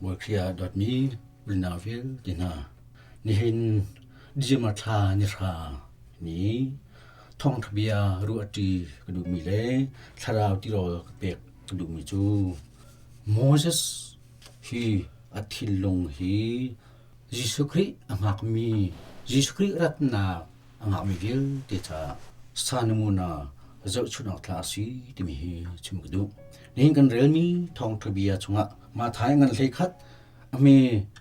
Bawi Khrih ah dawtmi unau vialte hna, nihin December thla ni hra ni thawngṭha bia ruahṭi ka duhmi le thlarau tirawl ka pek ka duhmi cu Moses hi a thinlung hi Jesuh Khrih a hngakmi Jesuh Khrih ratnak a ngahmi vialte caah sanamuna zohchunh awk tlak a si timi hi chim ka duh. Nihin kan relmi thawngṭha bia chungah Matthai ngan 11 a hme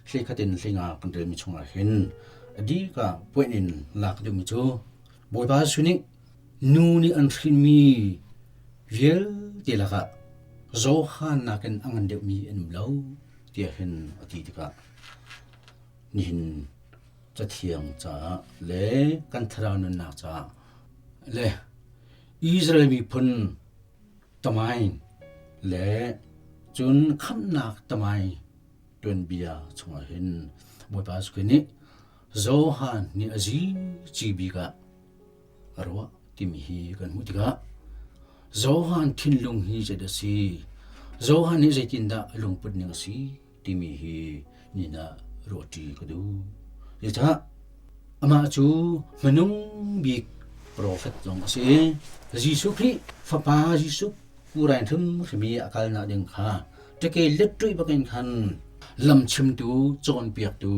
11 in 15 kan relmi chungah hin a dika point in lak ka duhmi cu Bawipa Jesuh nih nu nih an hrinmi vialte lakah Johan nakin a ngan deuhmi an um lo tiah hin a ti tikah nihin Cathiang caah le kan thlarau nunnak caah le Israel miphun tamain le cun khamhnak tamai tuanbia chungah hin Bawipa Jesuh Khrih nih Johan nih a zi ci bik ah a ruah timi hi kan hmuh tikah Johan thinlung hi zeidah a si? Johan nih zeitindah a lungput ning a si? timi hi nin ah ruahṭi ka duh. Zeicah amah cu hmanung bik profet zong a si i Jesuh Khrih fapa Jesuh kurain hrimhrim i a kalnak ding kha ṭeke letṭuih bakin khan lam chimtu cawnpiaktu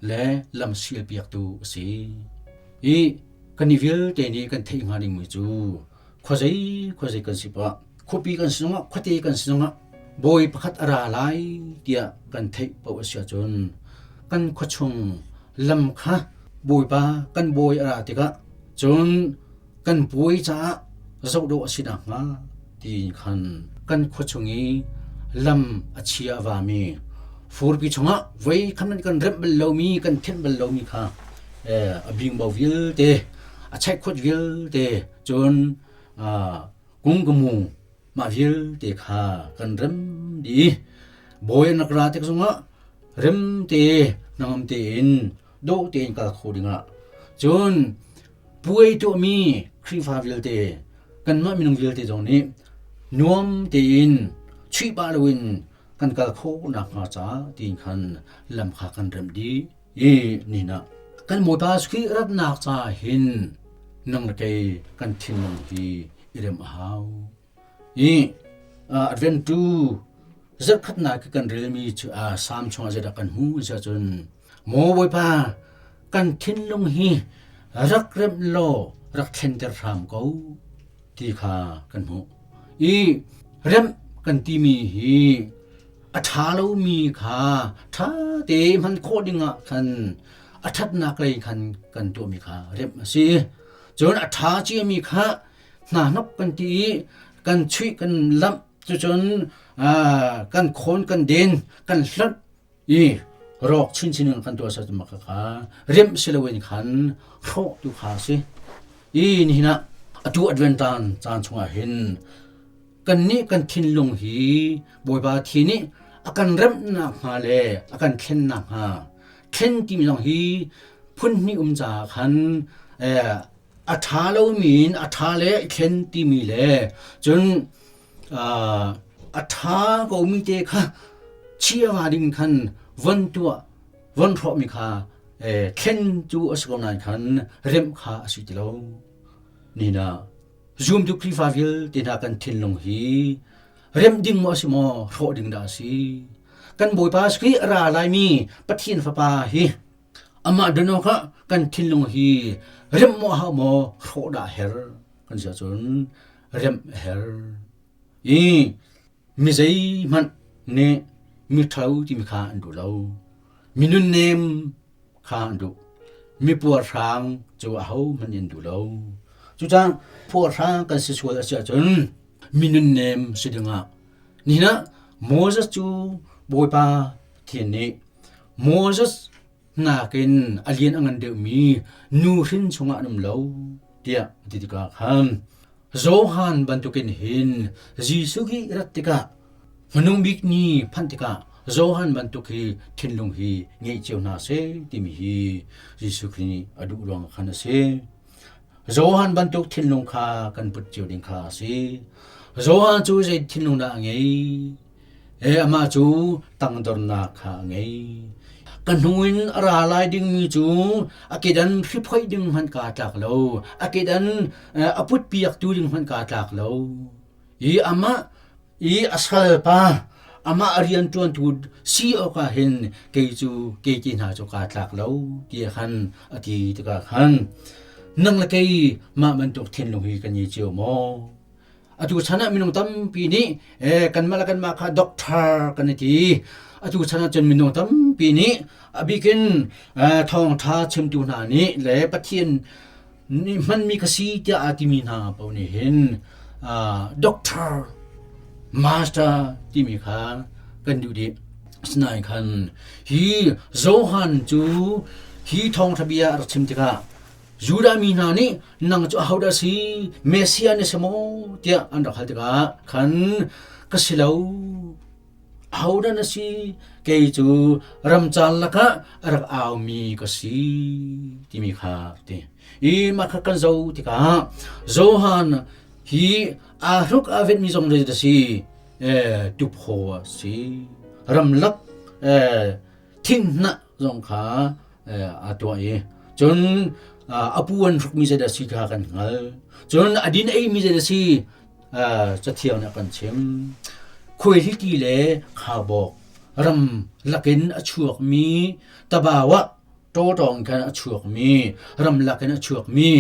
le lam sialpiaktu a si. I kan i vialte nih kan theih hnga dingmi cu khuazei khuazei kan si poah khuapi kan si zongah khuate kan si zongah bawi pakhat a ra lai tiah kan theih paoh a si ahcun kan khuachung lam kha bawipa kan bawi a ra tikah cun kan bawi caah zoh dawh a si nakhnga tiin khan kan khuachung i lam a chia a vami furpi chungah voi khan kan remh bal lomi kan thenh bal lomi kha a bingbo vialte a cheikhuat vialte cun kungkamu mah vialte kha kan rem dih bawi an rak ra tik zongah rem te hnangam tein dawh tein kal kho dingah cun puai tuahmi Khrihfa vialte kanmah minung vialte zong nih nuam tein chuih pah loin kan kal khawh nakhnga ca tiin khan lam kha kan remh dih i nihin ah kan Bawipa Khrih ratnak ca hin nang le kei kan thinlung hi i rem a hau. I Adventu zarhkhatnak kan relmi cu Salm chungah zeidah kan hmu si ahcun Maw Bawipa kan thinlung hi rak remh law rak thlenter hram ko ti kha kan hmuh. I remh kan timi hi a ṭha lomi kha ṭha te hman khawh dingah khan a ṭhatnak lei khan kan tuahmi kha remh a si. Cun a ṭha ciami kha hna hnok kan ti i kan chuih kan lamh cucun kan khawn kan den kan hlonh i rawk chinchin in kan tuah sa mak kha remh si loin khan hrawh tu kha a si. I nihin ah atu advent caan caan chungah hin kannih kan thinlung hi Bawipa thi nih a kan remhnak hnga le a kan thlennak hnga thlen timi zong hi phun hnih um caah khan a ṭha lomi in a ṭha le i thlen timi le cun a ṭha komi te kha chia ding khan von tuah von hrawhmi kha thlen cu a si ko nain khan remh kha a si ti lo. Nina zumtu Khrihfa vialte hna kan thinlung hi remh ding maw a si maw hrawh ding dah a si? Kan Bawipa Khrih a ra laimi Pathian Fapa hi amah don awkah kan thinlung hi remh maw hau maw hrawh dah her kan si ahcun remh a her. I mi zeihmanh nih mi ṭhalo timi kha an duh lo. Mi nunnem kha an duh. Mi puarhrang cu ahohmanh an duh lo. Cucaah puarhrang kan si sual a si ahcun mi nunnem si dingah nihin ah Moses cu Bawipa Pathian nih Moses nakin a lian a ngan deuhmi nu hrin chungah an um lo tiah a ti tikah khan Johan bantukin hin Jesuh hi rat tikah hmanung bik ni phanh tikah Johan bantuk hi thinlung hi ngeih cio hna seh timi hi Jesuh Khrih nih a duh ruang khan a si. Johan bantuk thinlung kha kan put cio ding kha a si. Johan cu zei thinlung dah a ngei? E amah cu tangdornak kha a ngei. Ka hnu in a ra lai dingmi cu a kedan hriphoih ding hmanh kaa tlak lo. A kedan a putpiaktu ding hmanh kaa tlak lo. I amah i a salpa amah a rianṭuantu si awkah hin kei cu kei te hna cu kaa tlak lo tiah khan a ti tikah khan nang le kei mah bantuk thinlung hi kan i cio maw? Atu chan ah minung tampi nih kanmah le kanmah kha doctor kan i ti. Atu chan ah cun minung tampi nih a bikin thawngṭha chimtu hna nih le Pathian nih hmanmi ka si tiah aa timi hna paoh nih hin doctor, master timi kha kan duh dih. Asinain khan hi Johan cu hi thawngṭha bia a rak chim tikah Judah mi hna nih nang cu ahodah si Messiah na si maw tiah an rak hal tikah khan ka si lo ahodah na si kei cu ramcar lakah a rak aumi ka si timi kha ti i mah kha kan zoh tikah Johan hi aa hruk aa vetmi zong zei si tuphaw a si ramlak thinghnah zong kha a tuah i cun a pu an hrukmi zeidah si kha kan hngal cun a din eimi zeidah si cathiang nih a kan chim khuaihliti le khaubawk ram lakin a chuakmi tabawa ṭawṭawng khan a chuakmi ramlak in a chuakmi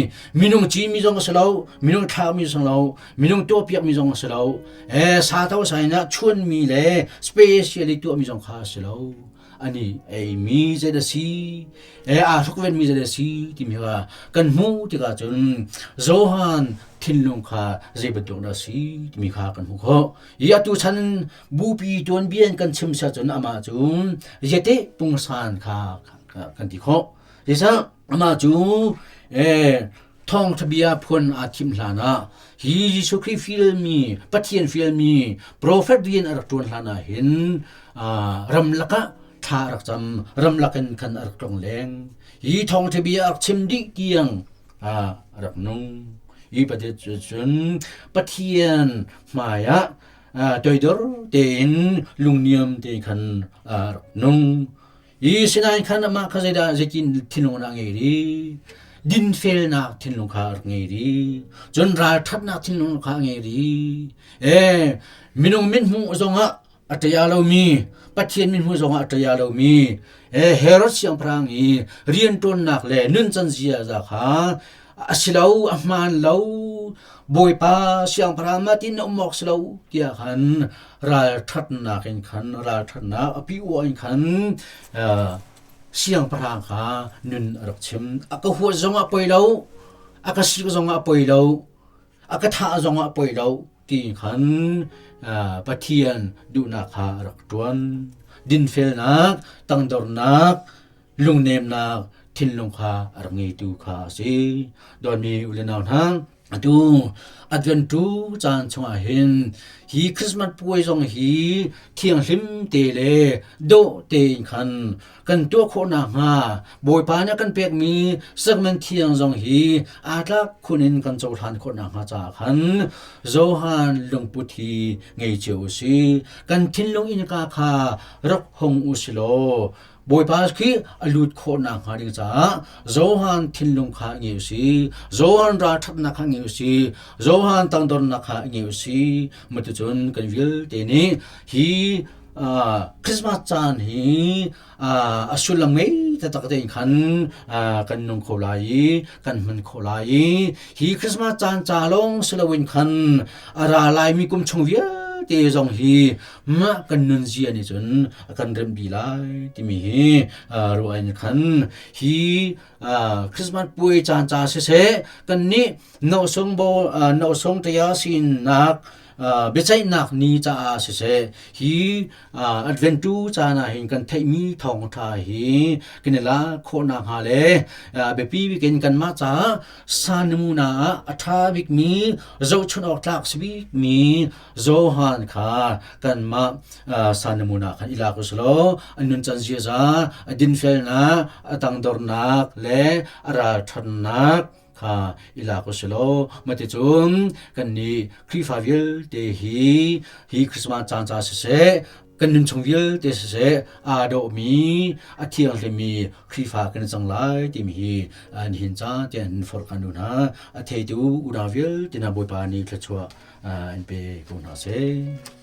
minung cinmi zong a si lo minung thlakmi zong lo minung tuahpiakmi zong a si lo sa to sa in ah chuanmi le specially tuahmi zong kha a si lo ani eimi zei dah si aa hrukvenmi zei dah si timi kha kan hmuh tikah cun Johan thinlung kha zei bantuk dah si timi kha kan hmuh khawh i atu chan bupi tuanbia in kan chim sia cun amah cu yete pungsan kha kan ti khawh zeicah amah cu thawngṭha bia phuan aa thim hlan ah hi Jesuh Khrih fialmi Pathian fialmi profet rian a rak ṭuan hlan ah hin ramlak ah thla a rak cam ramlak in khan a rak tlong leng hi thawngṭha bia a rak chim dih tiang a rak nung hi Pathian cun Pathian hmai ah toidor tein lungniam tein khan a rak nung Hi sinain khan amah kha zeidah zeitin thinlung dah ngei ri? Dinfelnak thinlung kha a rak ngei ri. Cun ralṭhatnak thinlung kha a ngei ri. E, minung mithmuh zongah a ṭia lomi, Pathian mithmuh zongah a ṭia lomi, e, Herod siangpahrang i rianṭuannak le nuncan ziaza kha a si lo, a hmaan lo, Bawipa siangpahrang mah tin na um awk si lo tiah khan ralṭhatnak in khan ralṭhatnak a pi uah in khan siangpahrang kha nun a rak chim. A ka huat zongah poi lo, a ka sik zongah poi lo, a ka thah zongah poi lo ti khan Pathian duhnak kha a rak ṭuan. Dinfelnak, tangdornak, lungnemnak thinlung kha a rak ngeitu kha a si. Dawtmi u le nau hna, atu adventu caan chungah hin hi Christmas puai zong hi thianghlim te le dawh tein khan kan tuah khawh nakhnga Bawipa nih a kan pekmi sacrament thiang zong hi aa tlak khun in kan cohlan khawh nakhnga caah khan Johan lungput hi ngei cio u si. Kan thinlung innka kha rak hong u si law Bawipa khi a lut khawh nakhnga ding caah Johan thinlung kha ngei u si, Johan ralṭhatnak kha ngei u si, Johan tangdornak kha ngei u si. Maticun kan vialte nih hi Christmas caan hi a sullam ngei taktak tein khan kan nung kho lai i kan hman kho lai i hi Christmas caan ca lawng si loin khan a ra laimi kum chung vialte zong hi mah kan nunzia nih cun a kan rempi lai timi hi ruah in khan hi Christmas puai caan ca siseh kan nih nosung bo nosung tia sinak biaceihnak ni caah siseh hi adventu caan ah hin kan theihmi thawngṭha hi kan i lak khawh nakhnga le biapi bik in kanmah caah sanmuna ah a ṭha bikmi zohchunh awk tlak si bikmi Johan kha kanmah sanamuna khan i lak u law a nuncan ziaza a dinfelnak a tangdornak le a ralṭhatnak kha i lak u law maticun kannih Khrihfa vialte hi hi Christmas caan ca siseh. Kan nun chung vialte siseh aa dawhmi, a thianghlimmi Khrihfa kan cang lai timi hi nihin ca tiah in forh kan duh hna. A theitu unau vialte hna Bawipa nih thluachuah in pe ko hna seh.